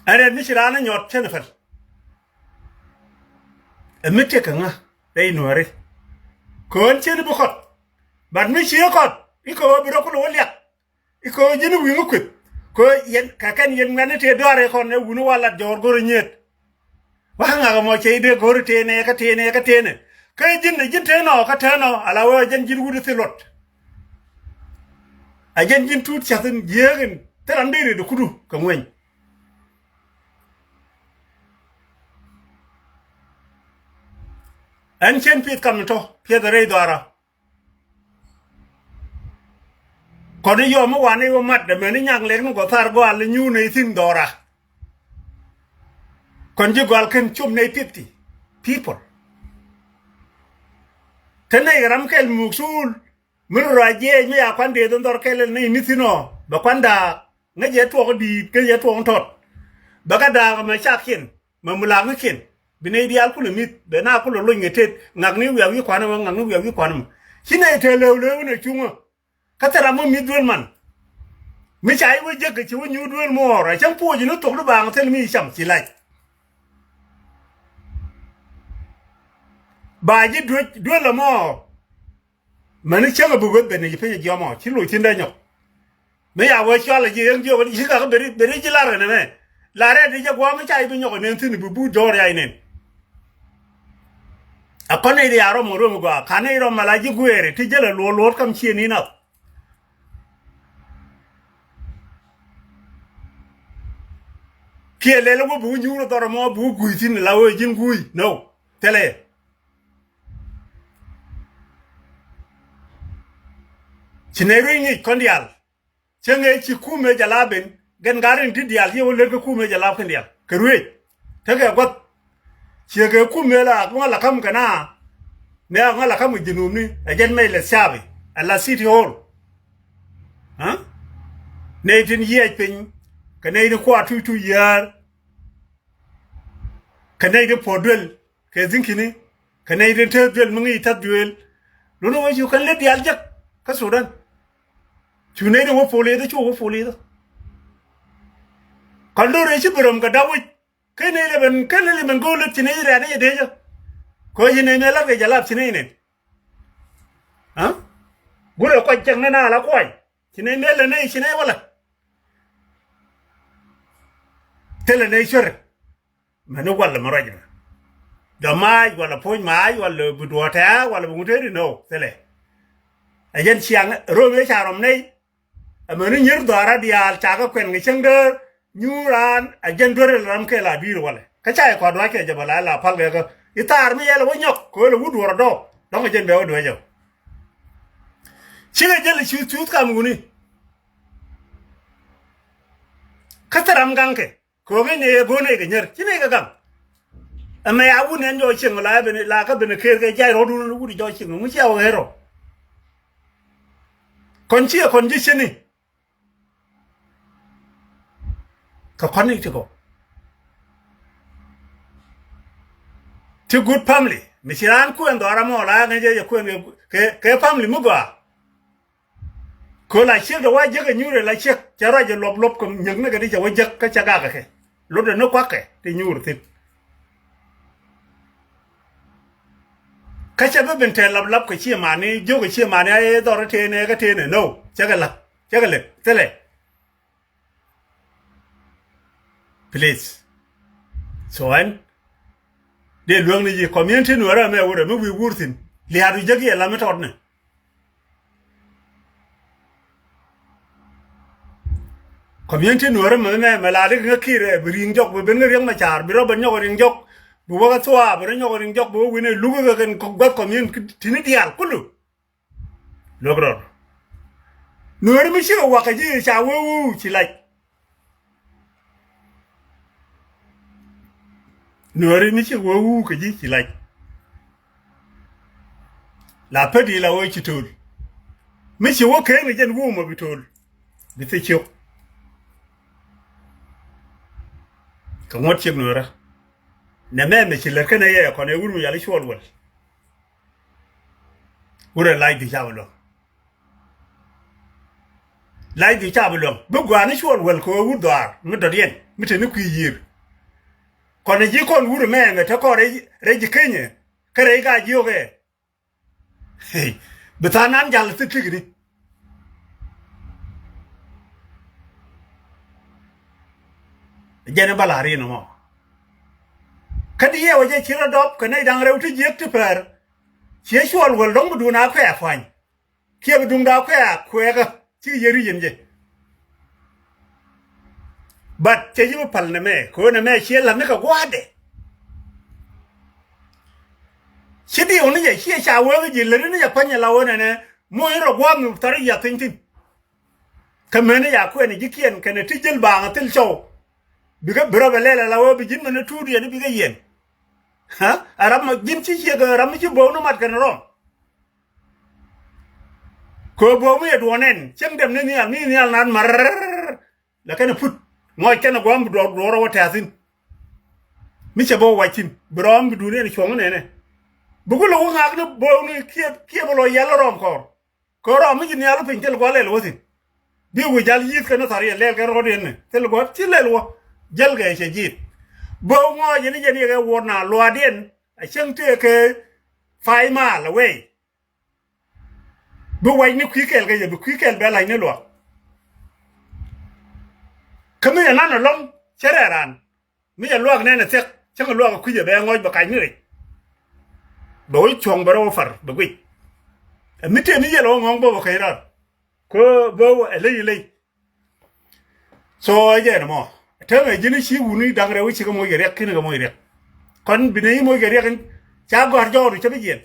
Ɛn rɛt mi ci raan ɛ nyɔt cɛn ɛ päl. Ɛ mi tëk kɛ ŋa rɛy Nuääri? Kɛ ɣän cieni bi kɔt. But mi cie kɔt i̱ kɛ ɣöö bi rɔ kulɛ wä liak. I̱ kɛ ɣöö ji̱n wi̱i̱ ŋä kueth. Kɛ ɣöö yɛn kɛ kɛn yɛn ŋuɛ̈tni tëë dɔaar ɛ kɔn ɛ wuni wa lat jɔɔr go̱rɛ nyiet. Wa ŋak ɛmɔ cɛ i̱ dee go̱rɛ tëënɛ kä tëënɛ kä tëënɛ. Kä ji̱n ɛ ji̱n tëënɔ kä tëënɔ ala wee jɛn ji̱n wut i̱ thil luɔt. A jɛn ji̱n tuut cath in jiääk in thil ram dee riet ɛ kudu kɛ ŋueny. Ɛn cien pieth kam ni tɔ pieth rɛy dhɔara. Kɔn i̱ yɔm i̱ wan i̱ wä mat dämɛn i̱ nyak lek ni gɔthar gɔal i̱ nyuun nɛy thi̱n dhɔra. Kɔn ji̱ gɔal kɛn cop nɛy fifty people. Te nɛy ram kɛl muk suul mi rɔ jiɛɛc mi ya kuan dee dho̱n dhɔr kɛl nɛy mi thi̱n ɔ bɛ kuan daak ŋäc yɛ tuɔk di̱i̱t ŋäc yɛ tuɔk tɔt. Bɛ kä daak mɛ cak kiɛn. Mɛ mulaŋikiɛn bi nɛy diaal kulɛ mi̱th bɛ na kulɛ lony kɛ tet ŋakni wiak wi̱i̱ kuanä mɛ ŋakni wiak wi̱i̱ kuanä mɛ. Ci nɛy te lewlew inɛ cuŋä. Kä thil ram mɔ mi̱th duel man. Mi ca i̱ wä jek kɛ ci wä nyuur duel muɔɔr a cäŋ puɔc ni thok di baaŋ thil mi ci cam ci lac. Ba ji̱ duel ɛmɔ. Mäni cäŋ a bi weth ben ni ji̱ piny a jiɔmɔ ci loc thi̱n dee nyɔk. Mi ya wee cual a ji̱ ɣän jiök ci kak beri beri ji̱ lar kɛn ɛmɛ. Lar rɛɛt i̱ jɛ gua̱a̱m i̱ ca i̱ bi nyɔk ɛ nen thi̱n i̱ bi buut jɔɔr ya i̱ nen. A kɔn i̱ ri a rɔm ŋä ruem i̱ gɔaa ka̱n i̱ rɔm mala ji̱ gueeri ti jäl a luɔt luɔt kam cie ni nath. Kiɛ lɛl wä bi wä nyuur dhɔr ɛmɔ bi wä gui̱ thi̱n la wee ji̱n gui̱ no. Thilɛ. Ci nɛy ruec ŋic kɔn diaal. Cä ŋee ci kumɛ jɛ la ben gɛn gat rin ti diaal ci wä lät kä kumɛ jɛ la kɛn diaal kɛ ruec. Tekɛ gua̱th. Ciɛ kɛ kumɛ la ŋɔl la kam kɛ na. Nɛ ŋɔl la kam kɛ jinubni ɛ jɛn mɛc lɛ thiapi ɛ la city hall. Nɛy tin yiɛc piny kɛ nɛy tin kuaat tuc tuc yäär. Kɛ nɛy tin puɔ̱t duel kɛ dhi̱nkini kɛ nɛy tin te duel mi ŋi̱i̱c tath duel. Luni wä cu kɛn lät diaal jek kä Sudan. Cu nɛy tin wä polith cu wä polith. Kɔn do̱r ëë ci bi röm kɛ da̱p wi̱c kä nɛy lɛ ben kä lät lɛ ben go̱o̱r lät ci nɛy rɛ̈t ni jɛ dee jɛ. Kɛ ci nɛy mɛ la̱t kɛ jɛ lap ci nɛy nɛn. Gurɛ kuac cɛŋ ni na la kuac ci nɛy mɛ lɛ nɛy ci nɛy wä lɛ. Thilɛ nɛy cuɛrɛ. Mɛni walɛ mɛ ruac mɛ jɔ maac walɛ puc maac walɛ bi duɔtɛ walɛ bi ŋut tëëdi nɔ thilɛ. Ɛ jɛn ciaŋ röm yɛ ca rɔm nɛy. Ɛ mɛni nyier dhɔaarä diaal ca kɛ kuɛn kɛ cäŋ dee nyuur raan ɛ jɛn duer ram kɛ la dui̱r walɛ kä ca yɛ kɔt ruac kɛ jɛ bɛ la la pal kɛ kä i̱ thaar mi yɛl ɛ wä nyɔk kɛ wä lɛ wut duɔr ɛ dɔɔk dɔ̱ŋ ɛ jɛn bɛ wä duec ɛ. Cikɛ jɛl i̱ cuth cuth kam wuni. Kä thil ram gaŋkɛ. Ko̱o̱ŋ i̱ nɛy ɛ go̱o̱r nɛy kɛ nyier ci nɛy kɛ gaŋ. Ɛmɛ ya wun ɛn jɔɔc cieŋ la ɛ ben la kä ben ɛ ker kɛ jiac rɔɔdun wut jɔɔc cieŋ ŋu cia wee rɔ. Kɔn ci ɛ kɔn ji̱ cieni. Kɛ kɔn i̱ ti kɔ ti good family mi ci raan kuɛn dhɔra mɔ la ŋäc jɛ jɛ kuɛn kɛ kɛ family mi gɔaa. Kö la ciek de wa jek ɛ nyuur ɛ la ciek cɛ ruac ɛ luɔp luɔp kɛ nyäk ni kɛ di cɛ wä jek kä cɛ gak kɛ lot ɛ ni kuak kɛ ti nyuur thin. Kä cɛ bi ben tɛl lap lap kɛ ciɛ mani jiök kɛ ciɛ mani a ɛ dhɔr tëë nɛ kä tëë nɛ no cɛ kɛ la cɛ kɛ lɛ thilɛ. Please. So ɛn dee luäŋni ji̱ community nuɔrɛ mɛ wurɛ mi wi̱i̱ wur thi̱n lia̱a̱t wi̱i̱ jek yɛ lam mi tɔt ni. Community nuɔrɛ mɛ mɛ mɛ la rik ŋä ki̱i̱rɛ bi ri̱i̱ŋ jɔk bi ben ŋä riɛk mɛ ca̱a̱r bi rɔ bɛ nyɔk ri̱i̱ŋ jɔk bi wä kä thuaar bi rɔ nyɔk ri̱i̱ŋ jɔk bi wä wi̱n ɛ luk kä kɛn gua̱th community ni diaal kulu. Luäk rɔɔd. Nuääri mi cikɛ wak kɛ ji̱ ca wee wuu ci lac. Nuääri mi cikɛ wee wuu kɛ ji̱ ci lac. La pät i̱ la wee ci to̱l. Mi ci wä keen kɛ jɛn wuu mɔ bi to̱l. Bi thil ciök. Kɛ ŋuɔ̱t ciek nuäärä. Nɛ mɛmɛ ci lät kɛnɛ yɛ kɔn ɛ wur mi yal i̱ cuɔl wäl. Wurɛ lac di ca bi luäŋ. Lac di ca bi luäŋ bi gua̱a̱ni cuɔl wäl kɛ ɣöö wut dhɔaar mi dɔ̱diɛn mi te ni kui̱ yiër. Kɔn ji̱ kɔn wur mɛ mɛ te kɔn rɛy ji̱ kenyɛ kä rɛy ka jiök ɛ. Bi tha̱a̱ŋ nan jal thik thikni. Jɛn i̱ bä la̱r inɔ mɔ. Kä di yɛ wä jɛ ci rɔ dɔp kɛ nɛy da̱ŋ rɛw ti jiäk ti pɛr. Ciɛ cuɔl wäl dɔ̱ŋ bi duun a kuɛ a pua̱ny. Kiɛ bi duŋda kuɛ a kuɛɛkä ci yɛ ri yɛn jɛ. But cɛ ji̱ bi pal nɛmɛ kɛ ɣöö nɛmɛ ciɛ la̱t ni kɛ gua̱a̱dɛ. Ci diw ni jɛ ciɛ ca wee ji̱ läri ni jɛ pa̱ny ala ɣöö nɛnɛ moc in rɔ gua̱a̱th mi thar yia thi̱n thi̱n. Kä meni ya kuɛn ji̱ kiɛn kɛnɛ ti jil baaŋ thil cɔw. Bikɛ bi rɔ bɛ lɛl ala ɣöö bi ji̱n meni tuut yɛn bikɛ yɛn. Ɛ ram ma ji̱n ci ciek ɛ ram mi ci bo̱o̱k ni mat kɛnɛ rɔm. Kɛ ɣöö bo̱o̱k mi yɛ duɔ̱ɔ̱n ɛn cieŋ dɛm ni nhial ni nhial naan ma̱r. Lɛ kɛn ɛ put ŋɔc kɛn ɛ gua̱a̱m bi duɔ̱ɔ̱r duɔ̱ɔ̱r ɛ wä tɛ̈thin. Mi cɛ bä wä wac thi̱n bi rɔɔm bi duun ɛn cuɔ̱ŋ nɛnɛ. Bi ku lɛ wä ŋaak ni bo̱o̱k ni kiɛ kiɛ bä lɔ yɛl rɔɔm kɔɔr. Kɛ rɔɔm mi ci nhial piny thil gua̱l lɛl wä thi̱n. Bi wi̱i̱ jal yi̱th kɛn thar yɛ lɛl kɛn rɔɔd yɛn ni thil gua̱l ci lɛl wä. Jäl kɛ cɛ ji̱t. Bo̱o̱k ŋɔc yɛn ni yɛn yɛ kɛ wuɔ̱r na luaatdiɛn. A cieŋ tëë kɛ five mile away. Bi wac ni kui̱ kɛl kɛ yɛ bi kui̱ kɛl bɛ lac ni luak. Kä mi yɛ nan ɛlɔ̱ŋ cɛ rɛɛ raan mi yɛ luak nɛn ɛ thiɛk cäŋ luak ɛ kui̱c ɛ bɛ ŋɔc bɛ kac ni rɛc. Bɛ wä cuɔ̱ŋ bɛ rɔ wä far bɛ guic. Ɛ mi tëë mi yɛl ɛ wä ŋɔ̱ŋ bä bɛ kɛc rɔɔd. Kä bä wä ɛ ley ɛ ley. So ɛ jɛn ɛmɔ. Täämɛ ji̱n i̱ ci wuni da̱ŋ rɛw i̱ ci kɛ moc kɛ riɛk ki̱n kɛ moc riɛk. Kɔn bi nɛ i̱ moc kɛ riɛk in ca gɔ̱a̱r jɔɔdu cä bi jiɛn.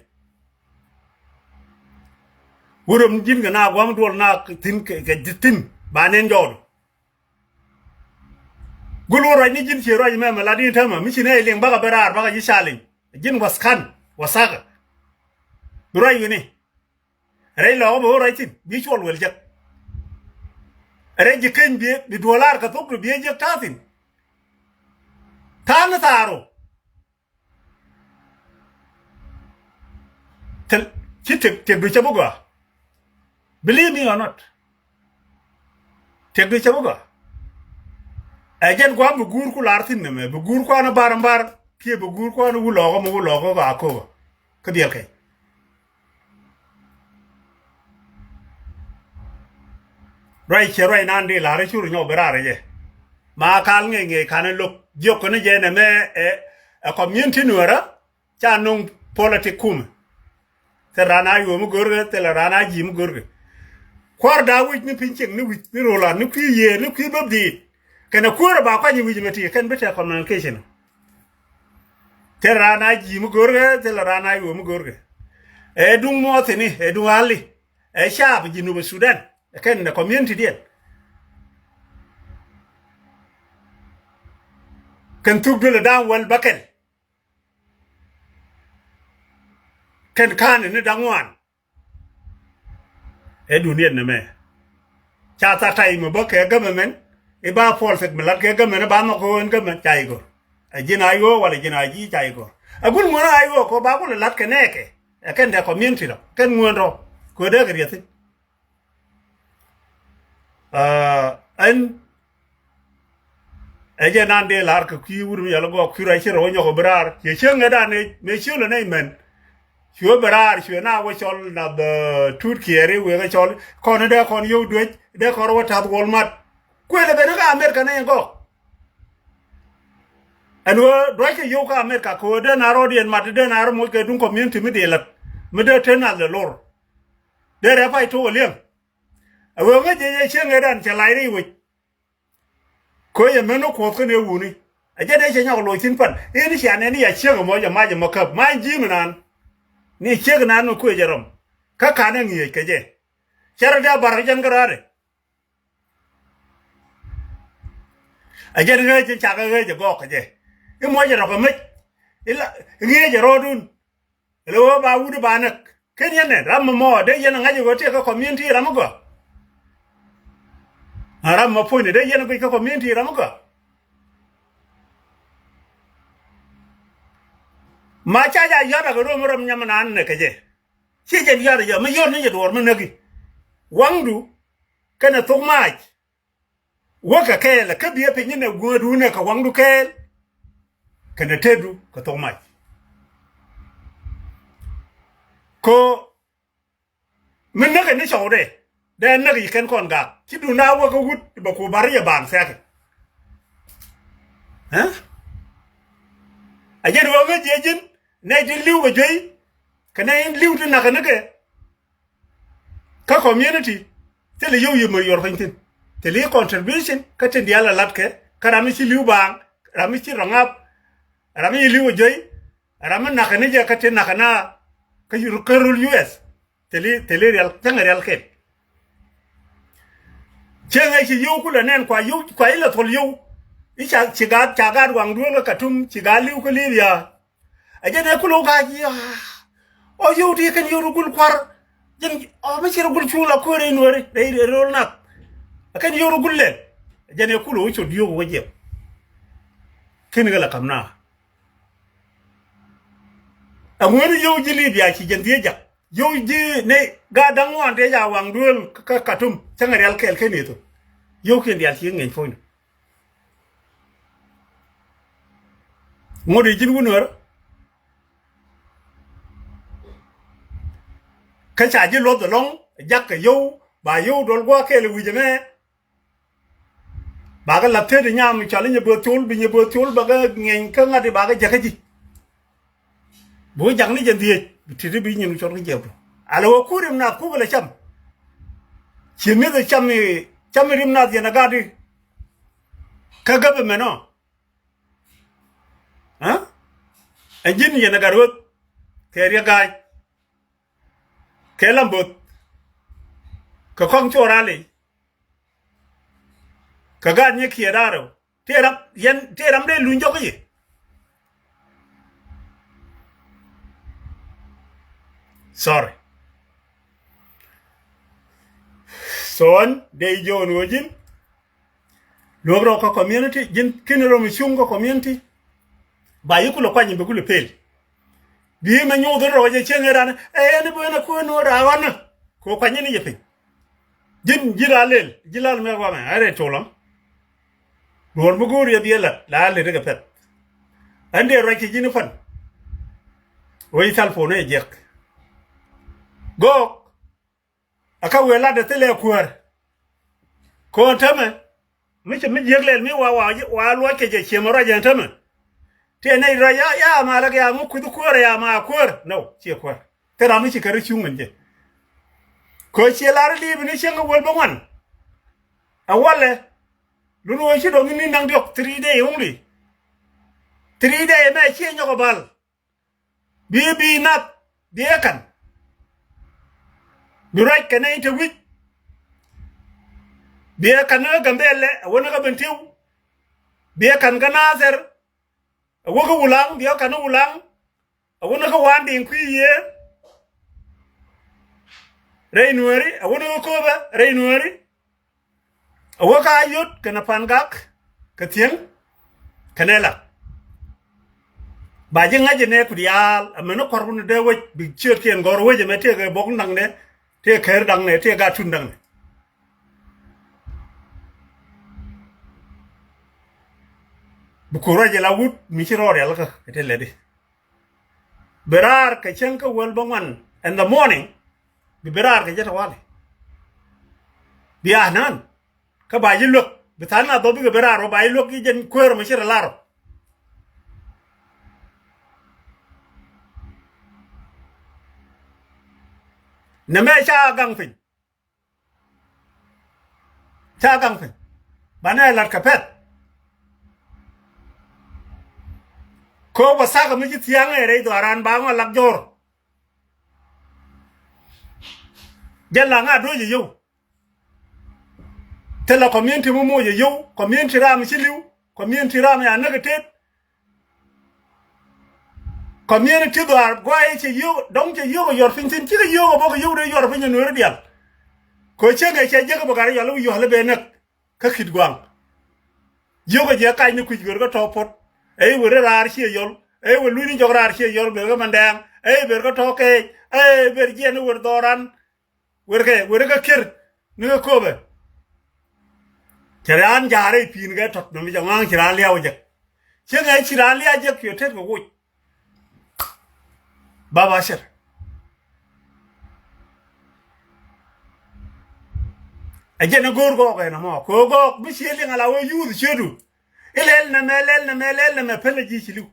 Wurɛ mi ji̱n kɛ na gua̱m duɔl na thi̱n kɛ thi̱n ba nɛn jɔɔdu. Gul wä ruac ni ji̱n cie ruac mɛmɛ la di̱n täämɛ mi ci nɛ iliŋ bakɛ ben raar bakɛ ji̱ ca liŋ. Ji̱n waskan wasakä. Bi ruac wi̱ni. Rɛy lɔɔkä bɛ wä ruac thi̱n bi cuɔl wel jek. Rɛy ji̱ keny bi bi duɔlaar kɛ thok du bi jek ta̱a̱ thi̱n. Ta̱a̱ ni thaar ɔ. Thil ci tiek tiek du cɛ bi gɔaa. Believe me or not. Tiek du cɛ bi gɔaa. Ɛ jɛn gua̱a̱m bi guur ku lar thi̱n nɛmɛ bi guur kuan bar bar kiɛ bi guur kuan wulɔɔkä mi wulɔɔkä kɛ akokä. Kä biɛl kɛc. Ruac ciɛ ruac nan di la̱r cur nyɔk bi raar jɛ. Ma kal ŋiɛc ŋiɛc ka̱n lo̱k jiök kɔn jɛ nɛmɛ ɛ ɛ community nuɛrä. Ca no̱ŋ politic kumɛ. Thil raan a yuɔ̱ɔ̱m mi görkɛ thil raan a ji̱ mi görkɛ. Kua̱r da̱a̱ wi̱c ni piny cieŋ ni wi̱c ni ro̱la̱t ni kui̱ yiëë ni kui̱ bäp diit. Kɛnɛ kuäärä ba kuany wi̱c mɛ ti kɛn bi tɛk communication. Thil raan a ji̱ mi görkɛ thil raan a yuɔ̱ɔ̱m mi görkɛ. Ɛ duŋ muɔthini ɛ duŋ ali. Ɛ caap Jinub Sudan ɛ kɛn ɛ community diɛn. Kɛn thuk duël ɛ da̱a̱ŋ wäl bäkɛl. Kɛn ka̱n ni da̱ŋ ŋuan. Ɛ duniɛn nɛmɛ ca tha̱a̱ŋ ta̱y mi bä kɛ government i̱ ba puɔl thik mi la̱t kɛ government i̱ ba nhɔk kɛ ɣöö ɛn government ca i̱ gör. Ɛ ji̱n a i̱ ɣöö wala ji̱n a ji̱ ca i̱ gör. Ɛ gul ŋuän a i̱ ɣöö kɛ ɣöö ba kulɛ la̱t kɛ nɛɛkɛ ɛ kɛn dɛ community rɔ kɛn ŋuän rɔ kɛ ɣöö dee kɛ riɛth thi̱n. Ɛn ɛ jɛ nan dee la̱r kɛ kui̱ wut mi yɛl gɔɔk kui̱ ruac ci rɔ wä nyɔk ɔ bi raar ciɛ cieŋ ɛ dan ɛ mëë ciöl ɛ nɛy mɛn. Cuɛ bi raar cuɛ na wä cɔl nath tut kiɛɛri wëë kɛ cɔl kɔn dee kɔn yio̱w duec dee kɔn rɔ wä ta̱th wol mat. Kuël ɛ ben kä Amerika nɛy gɔɔk. Ɛn ɣöö duackɛ yio̱w kä Amerika kɛ ɣöö dee na rɔɔdiɛn mat dee na rɔ moc kɛ duŋ community mi dee lät mi dee te nath lɛ lor. Dee rɛp pay tok ɛ liɛŋ. Ɛ wee ŋäc jɛ yɛ cieŋ ɛ dan cɛ lac rɛy wec. Kö yɛ men ni kuɔth kä ni wuni. Ɛ jɛ dee cɛ nyɔk loc thi̱n pan in cia nɛn ni ya cieŋ ɛmɔ jɛ mac ɛmɔ käp mac ji̱ mi naan. Ni ciek naan mi kuec ɛ rɔm kä ka̱n ɛ ŋi̱eec kɛ jɛ. Cɛ rɔ dee bar kä jɛn kä raadɛ. Ɛ jɛn ɣeec in cakɛ ɣeec ɛ gɔɔk kɛ jɛ. I̱ muɔc ɛ rɔ kɛ mec. Ila ŋi̱eec ɛ rɔɔdun. Ɛlɛ ɣöö ba wut ba näk ken yɛn ɛ ram mɔ dee yɛn ɛ ŋa̱c ɛ ɣöö tëëk kä community ram mi gɔaa. Ɛ ram mɔ puɔ̱nyni dee yɛn ɛ guic kä community ram mi gɔaa. Ma ca ja yɔ̱t akɛ rom rom nyam naan nɛ kɛ jɛ. Ci jɛn yɔ̱t ɛ jɛ mi yɔ̱t ni jɛ duɔ̱ɔ̱r mi näki. Waŋdu kɛnɛ thok maac. Wäkɛ kɛɛl ɛ kä biɛ piny inɛ guäändu inɛ kɛ waŋdu kɛɛl. kɛnɛ tetdu kɛ thok mac. Ko mi näk in ni cɔwdɛ dee näk yi kɛn kɔn gak ci dun a wä kä wut bɛ ku bar yɛ baaŋ thɛkɛ. Ɛ jɛn wä ŋäc yɛ ji̱n nɛy tin li̱w kɛ juey kɛ nɛy in li̱w tin nakä nikɛ. Kä community thilɛ yio̱w yio̱w mɛ yuɔr piny thi̱n. Thilɛ i̱ contribution kä tin diaal a latkɛ kä ram mi ci li̱w baaŋ, ram mi ci rɔ ŋa̱p, ram mi ci li̱w a juey, ram mi nakä ni jɛ kä tin nakä na kä yur kä rul U S. Thilɛ thilɛ rial cäŋɛ rial kɛn. Cäŋɛ ci yio̱w kulɛ nɛn kua yio̱w kua ilɛ thol yio̱w. I̱ ca ci gaat ca gaat waŋ duel kä Katum ci gaat li̱w kä Libya. Ɛ jɛn ɛ kulɛ wä ga̱a̱c i̱ ɔ yio̱w ti kɛn yio̱w rɔ gul kua̱r. Jɛn ɔ mi ci rɔ gul cuŋ la kuäär rɛy nuääri rɛy rɛy rol nath. Ɛ kɛn yio̱w rɔ gul lɛl. Ɛ jɛn ɛ kulɛ wä cot yio̱w wä jiɛp. Ken kɛ la kam na. Ɛ ŋuäni yio̱w ji̱ Libya ci jɛn dhiec jak. Yio̱w ji̱ ni gaat da̱ŋ ŋuan tëë ca waŋ duel kä Katum cäŋɛ rial kɛɛl ken i̱ thok. Yio̱w kiɛn diaal ci ŋeny puɔ̱nydu. Ŋot i̱ ji̱n wä nuäärä. Kä ca ji̱ luɔth ɛlɔ̱ŋ jakä yio̱w ba yio̱w duɔl gua̱a̱k kɛɛl wi̱c ɛmɛ. Bakɛ la̱th tet i̱ nyam cɔal i̱ nyɛ bööth col bi nyɛ bööth col bakɛ ŋeny kä ŋa̱t i̱ bakɛ jäkä ji̱. Bi wä jak ni jɛ dhiec bi ti̱ti̱ bi nyin cɔl kä jiɛpdu. Alɛ wä ku rim nath ku bɛ lɛ cam. Ci mi̱th ɛ cam i̱ cam i̱ rim nath yɛn ɛ gat i̱. Kä gäpɛ mɛn ɔ. Ɛ ji̱n yɛn ɛ gat ɣöth kɛ riɛk ga̱a̱c kɛ lam bo̱th kɛ kɔŋ cuɔ rali. Kɛ gaat nyɛ kiɛ da̱rɛ tëë ram yɛn tëë ram dee luny jɔk i̱. Sorry. So ɣän dee jiɔn ɣöö ji̱n luäk rɔ kä community ji̱n ki̱n rɔ mi cuŋ kä community. Ba yi kulɛ kuany bi kulɛ pel. Bi mɛ nyuuth rɔ jɛ cieŋ ɛ ran ɛ ɛn bi wän ɛ kuäär ni wä raa ɣɔn ni. Kɛ kuany ni jɛ piny. Ji̱n ji̱ la lel ji̱ lal mɛ guamɛ a rɛy tolä. Duɔ̱ɔ̱r mi go̱o̱r yɛ biɛ lat la lel rikɛ pɛth. Ɛn dee ruac kɛ ji̱n i̱ pan. Wec thal puɔ̱n ɛ jiɛk. Gɔɔk. A kä wëë lat ɛ thilɛ kuäär. Ko̱n tämɛ mi cɛ mi jiäk lɛl mi wa wa wa luɔc kɛ jɛ ciɛmɛ ruac ɛn tämɛ. Tiɛ nɛy ruac ya ya ma lak ya ŋu kui̱th kuäär ya ma kuäär nɔ ciɛ kuäär. Thil ram mi ci kɛ ri cuŋ ɛn jɛ. Kɛ ciɛ lar i̱ li̱i̱p ni cieŋ kä wäl bä ŋuan. A walɛ lun ɣöö ci dɔ̱ŋ ni naŋ diɔ̱k three day only. Three day mɛ ciɛ nyɔk ɛ bal. Bi bi nath bi ɛ ka̱n. Bi ruac kɛn ɛ in te wi̱c. Bi ɛ ka̱n ɛ Gambɛlɛ ɛ wä ni kä Bentiu. Bi ɛ ka̱n kä Nathɛr ɛ wä kä Wulaŋ bi ɛ ka̱n ɛ Wulaŋ. Ɛ wä ni kä Wandiŋ kui̱ yiëë. Rɛy Nuääri ɛ wä ni kä Köpɛ rɛy Nuääri. A wä ka yot kɛnɛ Pangak kɛ Thiäŋ kɛnɛ la. Ba ji̱ ŋa̱c inɛ ku diaal amäni kɔr wun dee wec bi ciötkiɛn gɔ̱r wec ɛmɛ tëëkɛ bok daŋnɛ tëëkɛ ker daŋnɛ tëëkɛ gatun daŋnɛ. Bi ku ruac ila wut mi ci rɔɔd yal kä kɛ ti lɛti. Bi raar kɛ cäŋ kä wäl bä ŋuan in the morning. Bi bi raar kɛ jɛ tawali. Bi a nan kä ba ji̱ luäk bi tha̱a̱n na dhɔp bikɛ bi raar wä ba ji̱ luäk ji̱ jɛn kuäär mɛ ci rɛ lar wä. Nɛ mɛ ca gaŋ piny. Ca gaŋ piny banɛ lat kɛ pɛth. Kɛ wä thakä mi ci thia̱a̱ŋ ɛ rɛy dhɔaaran ba ŋɔ lak jɔr. Jɛ laŋ a do̱c ɛ yio̱w. Thilɛ community mi moc ɛ yio̱w community ram ci li̱w community ram ya näk ɛ tet. Community dhɔaar guay cɛ yio̱w dɔ̱ŋ cɛ yio̱w ɛ yɔr piny thi̱n cikɛ yio̱w ɛ bɔk ɛ yio̱w dee yɔr piny ɛ nueeri dial. Kɛ cieŋ ɛ cɛ jek ɛ bɛ gat ɛ yɔl i̱ wi̱c yɔl i̱ bɛ näk. Kä ki̱t gua̱a̱ŋ. Yio̱k ɛ jɛ kac ni kui̱c wer kä tɔ̱ pot. Ɛ i̱ wer i̱ raar ciɛ yɔl ɛ i̱ wer luny ni jɔk raar ciɛ yɔl ber kä Mandɛɛŋ ɛ i̱ ber kä tɔ̱ kɛɛc ɛ i̱ ber jiɛn i̱ wer dhɔran. Wer kɛ wer i̱ kä kier ni kä köpɛ. Cɛ raan jaarɛ i̱ pi̱i̱n kɛ tɔt nɔmi jɛ ŋɔaŋ ci raan liaw jɛ. Cieŋɛ ci raan liac jek kiɛ tet kɛ woc. Baba Cir. Ɛ jɛn ɛ go̱o̱r Gɔɔk ɛn ɛmɔ. Kɛ ɣöö Gɔɔk mi cië liŋ ala wee yuuth ciötdu. Ilɛl nɛmɛ, lɛl nɛmɛ, lɛl nɛmɛ, pälɛ ji̱ ci li̱w.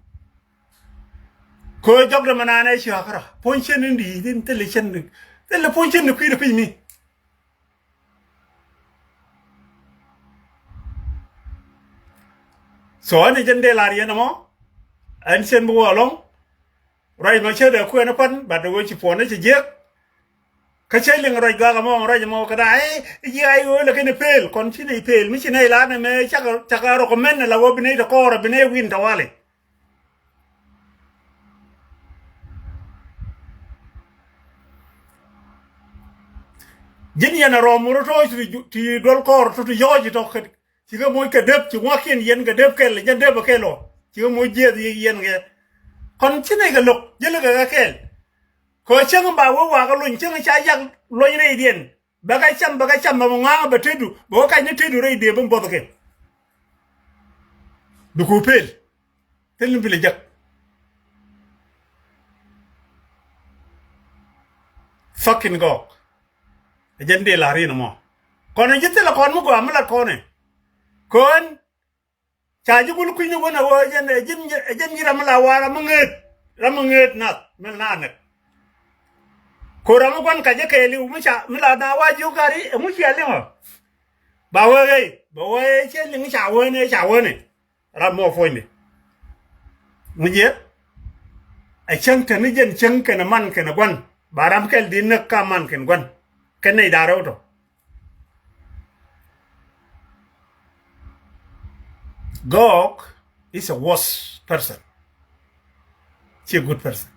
Kɛ ɣöö jɔkdɛ mɛ naan ɛ ci ɣakä rɔ. Puɔ̱ny cien in di̱i̱t in thilɛ cien, thilɛ puɔ̱ny cien in kui̱dɛ piny mi. So ɛn ɛ jɛn dee lar yɛn ɛmɔ. Ɛn cien bi wä ɛlɔ̱ŋ. Ruac mɔ cä dee kuɛn ɛ kuan, but wee ci puɔ̱n ɛ ci jiɛk. Kä cä liŋ ruac gak ɛmɔ, ruac ɛmɔ kɛ da̱a̱, eh, jiɛk ay ɣöö lɛ kɛn ɛ pel, kɔn ci nɛy pel, mi ci nɛy la nɛmɛ cakɛ, cakɛ recommend la ɣöö bi nɛy te kɔɔr, bi nɛy win tawali. Ji̱n yɛn a rɔm rɔ tɔ̱ ti, ti duɔl kɔɔr tɔ̱ ti yɔɔc tɔ̱ kä, cikɛ moc kɛ dep, ci ŋuakiɛn yɛn kɛ dep kɛl, jɛn dep ɛ kɛl ɔ, cikɛ moc jiɛth yɛn kɛ. Kɔn ci nɛy kɛ lo̱k, ji̱ lɛ kɛ kɛ kɛl. Kɛ cäŋ ba wee wakä lony, cäŋ ca yak lony rɛydiɛn. Bɛ kɛ cam, bɛ kɛ cam, bɛ ŋuaŋ bɛ tetdu, bɛ wä kac ni tetdu rɛy dee bi buɔth kɛ. Bi ku pel. Thil ni bi lɛ jek. Fucking Gɔɔk. Ɛ jɛn dee la̱r in ɛmɔ. Kɔn ɛ ji̱ thilɛ kɔn mi gɔaa mi lat kɔn ɛ. Kɔn ca ji̱ gul kui̱ni wän ɛ ɣöö ɛ jɛn, ɛ ji̱n, ɛ jɛn ji̱ ram mi la wa̱a̱ ram mi ŋeet, ram mi ŋeet nath mi la nɛk. Ko ram mi gua̱n kacä kɛɛliw mi ca, mi la na wa jiök gari ɛŋu cia liŋ ɔ. Ba wee ɣɛy, ba wee cie liŋ ca wee ni, ca wee ni. Ram mɔ puɔ̱nydɛ. Ŋu jiɛ? Ɛ cäŋ te ni jɛn cäŋ kɛnɛ man kɛnɛ gua̱n. Ba ram kɛl di näk ka man kɛnɛ gua̱n. Kɛn nɛy da̱ŋ rɛw tɔ. Gɔɔk is a worse person. Ci a good person.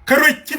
Kä ruec ci